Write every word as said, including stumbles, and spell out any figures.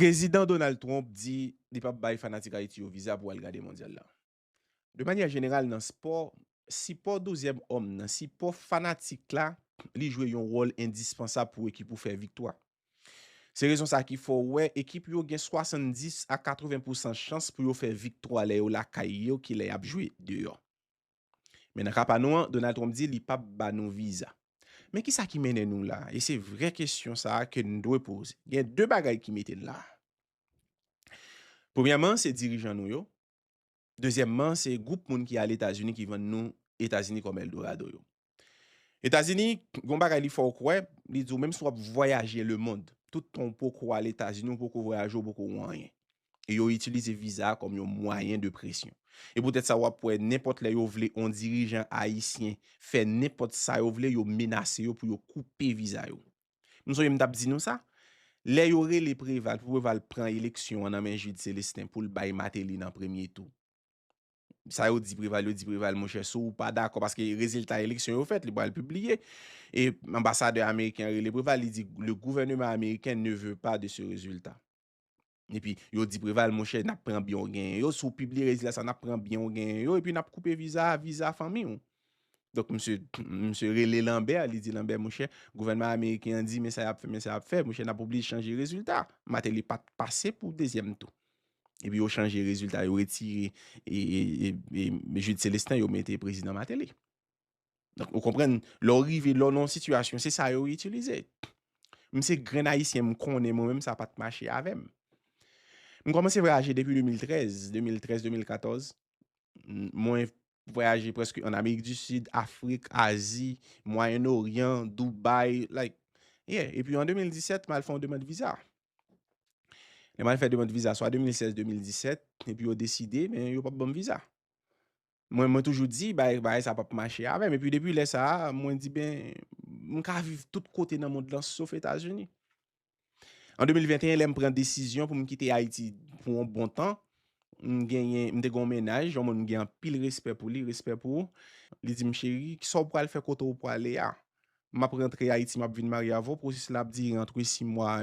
Prezidan Donald Trump di li p ap bay fanatik Ayiti yo viza pou al gade mondyal la. De manyè jeneral, nan spò, sipò douzyèm òm nan, sipò fanatik la, li jwe yon wòl endispansab pou ekip ou fè viktwa. Se rezon sa ki fè w wè ekip yo gen swasanndis a katreven pousan chans pou yo fè viktwa lè yo lakay yo ki lè y ap jwe deyò. Men nan ka pa nou an, Donald Trump di li p ap ba nou viza. Men kisa ki mennen nou la? E se vrè kesyon sa a ke n dwe poze. Gen de bagay ki mete n la. Premyèman, se dirijan nou yo. Dezyèmman, se gwoup moun ki al Etazini ki vann nou Etazini kòm Eldorado yo. Etazini, gon bagay li fè w kwè, li di w menm si w ap vwayaje lemonn, tout tan w poko al Etazini, w poko vwayaje, w poko wè anyen. E yo itilize viza a kòm yon mwayen de presyon. E poutèt sa, w ap wè nenpòt lè yo vle yon dirijan ayisyen fè nenpòt sa yo vle, yo menase yo pou yo koupe viza yo. M sonje m t ap di nou sa, lè yo rele Preval pou Preval pran eleksyon an nan men Jude Célestin pou l bay Martelly nan premye tou. Sa yo di Preval, yo di Preval, monchè, si w pa dakò, paske rezilta eleksyon yo fèt, li pral pibliye. E anbasadè ameriken an rele Preval, li di, le gouvernement américain ne veut pas de ce résultat. Epi yo di Preval, monchè, n ap pran byen w genyen yo. Si w pibliye rezilta sa, n ap pran byen w genyen yo, epi n ap koupe viza, viza fanmi w. Donk, misye, misye rele Lambert, li di Lambert, monchè, gouvènman ameriken an di, men sa y ap fè, men sa y ap fè, monchè, n ap oblije chanje rezilta. Martelly pa t pase pou dezyèm tou. Epi yo chanje rezilta, yo retire e, e, e, e Jude Célestin, yo mete prezidan Martelly. Donk, ou konprann, lè w rive, lè w nan yon sitiyasyon, se sa yo itilize. M se grenn ayisyen m konnen, mwen menm, sa pa t mache avè m. M kòmanse vwayaje depi de mil trèz, de mil trèz, de mil katòz. M, mwen vwayaje prèske an Amerik di Sid, Afrik, Azi, Mwayen Oryan, Dubai, like, yeah. Epi an de mil disèt, m al fè yon demann viza. Lè m al fè demann viza, swa de mil sèz, de mil disèt, epi yo deside, men yo p ap ban m viza. Mwen, mwen toujou di, bagay, bagay sa p ap mache avè m. Epi depi lè sa a, mwen di, ben, m ka viv tout kote nan mond lan, sof Etazini. An de mil venteyen, lè m pran desizyon pou m kite Ayiti pou yon bon tan, m genyen, m te gen yon mennaj, yon moun m gen anpil respè pou li, respè pou ou. Li di m, cheri, kisa w pral fè kote w prale a? M ap rantre Ayiti, m ap vin marye avè w, pwosesis la ap dire ant sis mwa a